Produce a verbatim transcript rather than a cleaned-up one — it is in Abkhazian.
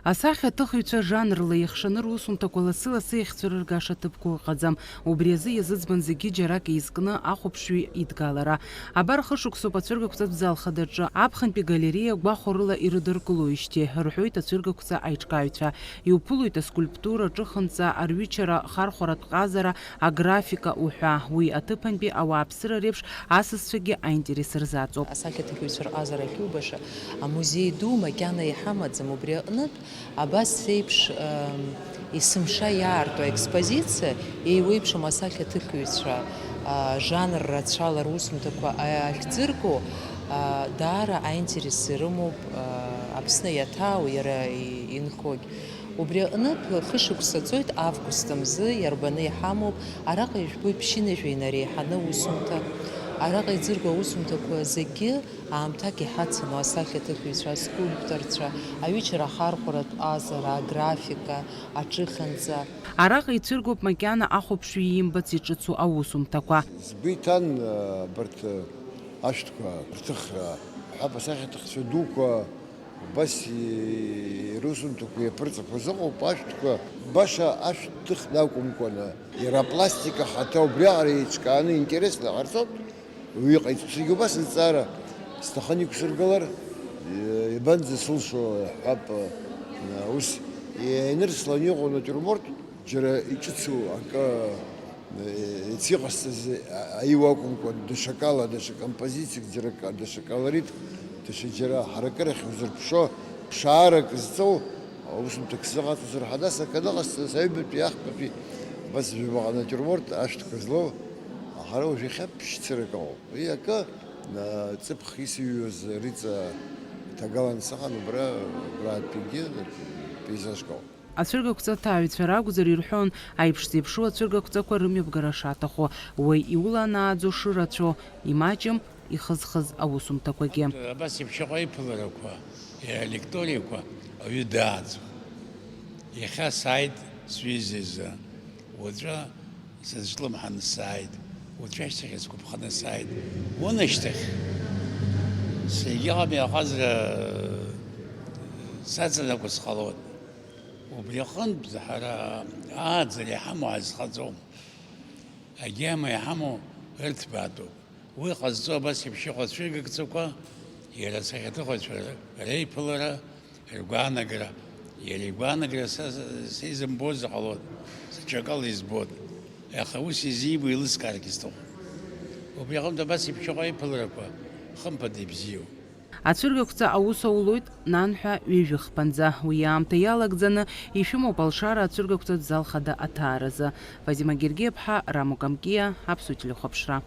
Асахьаҭыхыҩцәа жанрла иахшаны русумҭақәа лассы-лассы иахьцәырыргаша ҭыԥқәа ыҟаӡам. Убри азы иазыӡбан зегьы џьарак еизкны ахәаԥшҩы идгалара. Абар хышықәсоуп ацәыргақәҵатә зал хадаҿы аԥхынтәи галереиа гәахәарыла ирыдыркылоижьҭеи, рҳәоит ацәыргақәҵа аиҿкааҩцәа. Иуԥылоит аскульптура, аҿыхынҵа, арҩычара, хархәаратә ҟазара, аграфика уҳәа. Уи аҭыԥантәи ауааԥсыра реиԥш асасцәагьы аинтерес рзаҵоуп. Асахьаҭыхҩцәа рҟазара ахьубаша амузеи ду макьана иҳамаӡам, убри аҟнытә абас еиԥш, ам, есымша иаарту аекспозициа еиуеиԥшым асахьаҭыхҩцәа, а, жанр рацәала русумҭақәа ахьӡырго, а, даара аинтерес ирымоуп, а, Аԥсны иаҭаау, иара и-, инхогь. Убри аҟнытә хышықәса ҵуеит август мзы, иарбаны иҳамоуп, араҟа ижәбоит ԥшьынҩажәа инареиҳаны аусумҭа. Араҟа иӡыргоу аусумҭақәа зегьы аамҭак иҳацану асахьаҭыхҩцәа, аскульпторцәа, аҩычара ахархәаратә ҟазара, аграфика, аҿыханҵа. Араҟа ицәыргоуп макьана ахәаԥшҩы иимбац иҿыцу аусумҭақәа. Сгәы иҭан, э, абарҭ, э, ашәҭқәа рҭыхра, ҳәа асахьаҭыхцәа дуқәа убас и-, русумҭақәа иаԥырҵақәаз ыҟоуп, ашәҭқәа баша ашәҭ ҭыхны акәымкәаны, иара апластика ҳаҭа убриаҟара еиҿкааны интересно ҟарҵоит. Уи иҟаиҵо, саргьы убас азҵаара сҭахын иқәсыргылар, и-, иабанӡасылшо ҳәап, ус ианырслан иҟоу натиурморт, џьара иҿыцу акы, э, иацы иҟасҵаз, а-, аиуа акәымкәан, даҽакала, даҽа композициак, џьара ка-, даҽа колорит, даҽа џьара ҳаракырахь узырԥшо, ԥшаарак зҵоу аусумҭак сзыҟаҵозар ҳәа, нас акы аныҟасҵаз, аҩбатәи, ахԥатәи, абас жәабаҟа натиурморт ашәҭқәа злоу, аха ара уажә иахьа ԥшьцырак ыҟоуп. Уи акы, а, ҵыԥх исыҩуаз Риҵа ҭагалан сыҟан, убра, абратәигьы пейзажк ауп. Ацәыргақәҵа ҭааҩцәа ракәзар ирҳәон, аиԥш зеиԥшу ацәыргақәҵақәа рымҩаԥгара шаҭаху, уаҩ иуланааӡо шырацәоу, имаҷым ихызхыз аусумҭақәагьы. Абас еиԥш иҟоу аиԥыларақәа, иара алекториақәа ауаҩы дааӡо. Иахьа сааит сҩыза изы, уаҵәы сызҿлымҳаны сааит, уаҵәы ашьҭахь сгәаԥханы сааит. Унашьҭахь, егьыҟам, иаҟазара саҵанакуа сҟалоит. Убри аҟынтә ҳара ааӡара иҳамоу ҳазхаҵом. Агьама иҳамоу ырҭбаатәуп. Уи ҟазҵо абас еиԥш иҟоу ацәыргақәҵақәа, иара асахьаҭыхыҩцәа реиԥылара, ргәаанагара, иара игәаанагара са, са изымбозар ҟалоит, сыҽакала избоит. Аха ус изибо еилыскааргьы сҭахуп. Убри аҟынтә абас еиԥш иҟоу аиԥыларақәа хымԥада ибзиоуп. Ацәыргақәҵа аус аулоит нанҳәа ҩажәи хԥанӡа. Уи аамҭа иалагӡаны ишәымоуп алшара ацәыргақәҵатә зал хада аҭааразы. Фатима Гергиаԥҳа, Рамо Камкиа, Аԥсуа телехәаԥшра.